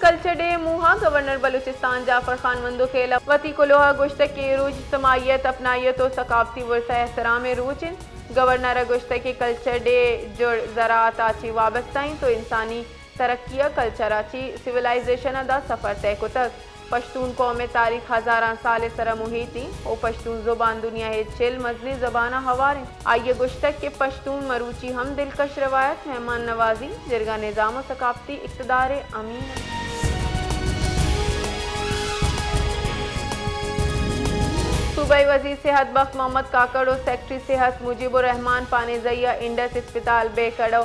Culture day ء موہ ء گورنر بلوچستان جعفر خان مندوخیل ء وتی کلوہ ء گوشتگ کہ اے روچ اجتماعیت، اپنائیت ء ثقافتی ورث ء احترام ء روچ انت۔ گورنر ء گوشتگ کہ کلچر ڈے جڑ زراعت ء چہ وابستہ انت و انسانی ترقی ء کلچر ء چہ سیولائزیشن ء داں سفر طے کتگ۔ پشتون قوم ء تاریخ ہزاراں سال ء سرا محیط انت و پشتون زبان دنیا ء چل مزنیں زباناں ہوار انت۔ آئی ء گوشتگ کہ پشتون مروچی ہم دلکش روایت، مہمان نوازی، جرگہ نظام و ثقافتی اقتدار ء امین انت۔ صوبائی وزیر صحت بخت محمد کاکڑ و سیکرٹری صحت مجیب الرحمان پانیزئی ء انڈس اسپتال بیکڑ و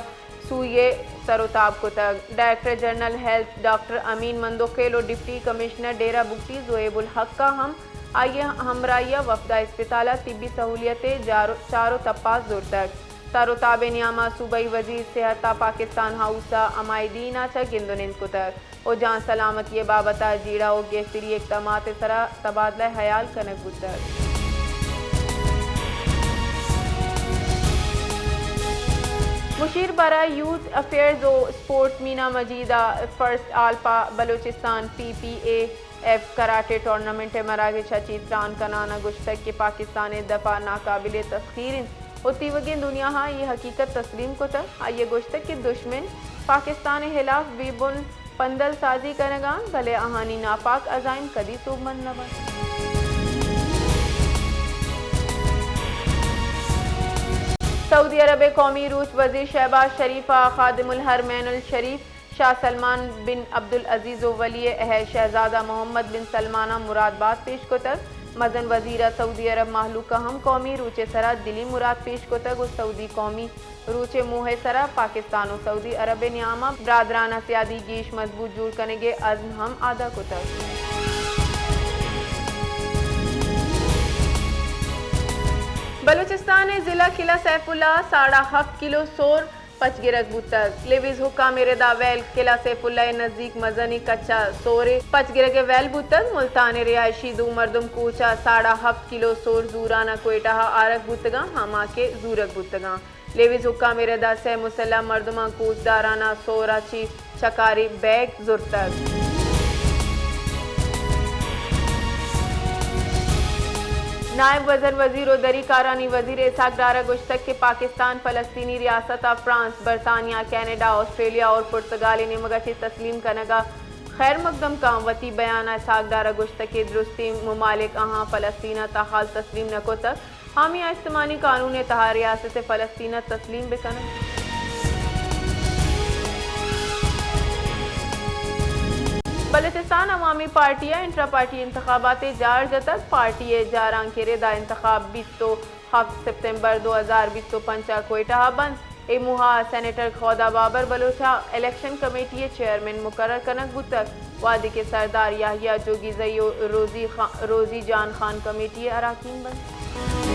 سوئی ء سر و تاب کتگ۔ ڈائریکٹر جنرل ہیلتھ ڈاکٹر امین مندوخیل و ڈپٹی کمشنر ڈیرہ بگٹی زویب الحق ء ہم آئی ء ہمراہی ء وفد ء اسپتال ء طبی سہولیت ء جار-، چار و تپاس زرتگ۔ سر و تاب ء نیام ء صوبائی وزیر صحت ء پاکستان ہاؤس ء عمائدین ء چہ گند و نند کتگ۔ و جان سلامتی ء بابت ء جیڑہ و گہتری اقدامات ء سرا تبادلہ ہیال کنگ بوتگ۔ مشیر برای یوتھ افیئرز و اسپورٹس مینا مجید ء فرسٹ آل پہ بلوچستان پی پی اے ایف کراٹے ٹورنامنٹ ء مراگش ء چہ تران کنان ء گوشتگ کہ پاکستان ء دفاع ناقابل تسخیر انت و تیوگیں دنیا ء اے حقیقت تسلیم کتگ۔ آئی ء گوشتگ کہ دشمن پاکستان ء ہلاف بے بن پندل سازی کنگ ء انت، بلے آہانی ناپاک عزائم کدی سوبمند نہ بنت۔ سعودی عرب ء قومی روچ، وزیر شہباز شریف ء خادم الحرمین الشریف شاہ سلمان بن عبدالعزیز و ولی عہد شہزادہ محمد بن سلمان ء مراد بات پیش کتگ۔ مزن وزیر ء سعودی عرب مہلوک ء ہم قومی روچ ء سرا دلی مراد پیش کتگ و سعودی قومی روچ ء موہ ء سرا پاکستان و سعودی عرب ء نیام ء برادرانہ سیادی گیش مضبوط جوڑ کنگ ء عزم ہم اعادہ کتگ۔ بلوچستان ء ضلع قلعہ سیف اللہ ء ساڑھا ہفت کلو سور پچ گرگ بوتگ۔ لیویز حکام ء ردا ویل قلعہ سیف اللہ ء نزیک مزنیں کچ ء سور ء پچ گرگ ء ویل بوتگ۔ ملتان ء رہائشی دو مردم کوچ ء ساڑھا ہفت کلو سور زوران ء کوئٹہ ء آرگ بوتگاں، ہما کہ زورگ بوتگاں۔ لیویز حکام ء ردا سئے مسلح مردماں کوچداران ء سور ء چہ چکاری بیگ زرتگ۔ نائب وزن وزیر و دری کارانی وزیر اسحاق ڈار ء گوشتگ کہ پاکستان فلسطینی ریاست ء فرانس، برطانیہ، کینیڈا، آسٹریلیا اور پرتگال ء نیمگ ء چہ تسلیم کنگ ء خیر مقدم کاں۔ وتی بیان ء اسحاق ڈار ء گوشتگ کہ درستیں ممالک آہاں فلسطین ء تاحال تسلیم نہ کتگ۔ حامی آستمانی قانون ء تہا ریاست فلسطین ء تسلیم بہ کن انت۔ بلوچستان عوامی پارٹی ء انٹرا پارٹی انتخابات ء جار جتگ۔ پارٹی ء جاراں کہ ردا انتخاب بیست و ہفت سپتمبر دو ہزار بیست و پنچ ء کوئٹہ ء بنت۔ اے موہ ء سینیٹر خودا بابر بلوچ ء الیکشن کمیٹی ء چیئرمین مقرر کنگ بوتگ، وہدے کہ سردار یحیی جوگیزئی و روزی خان، روزی جان خان کمیٹی ء اراکین بنت۔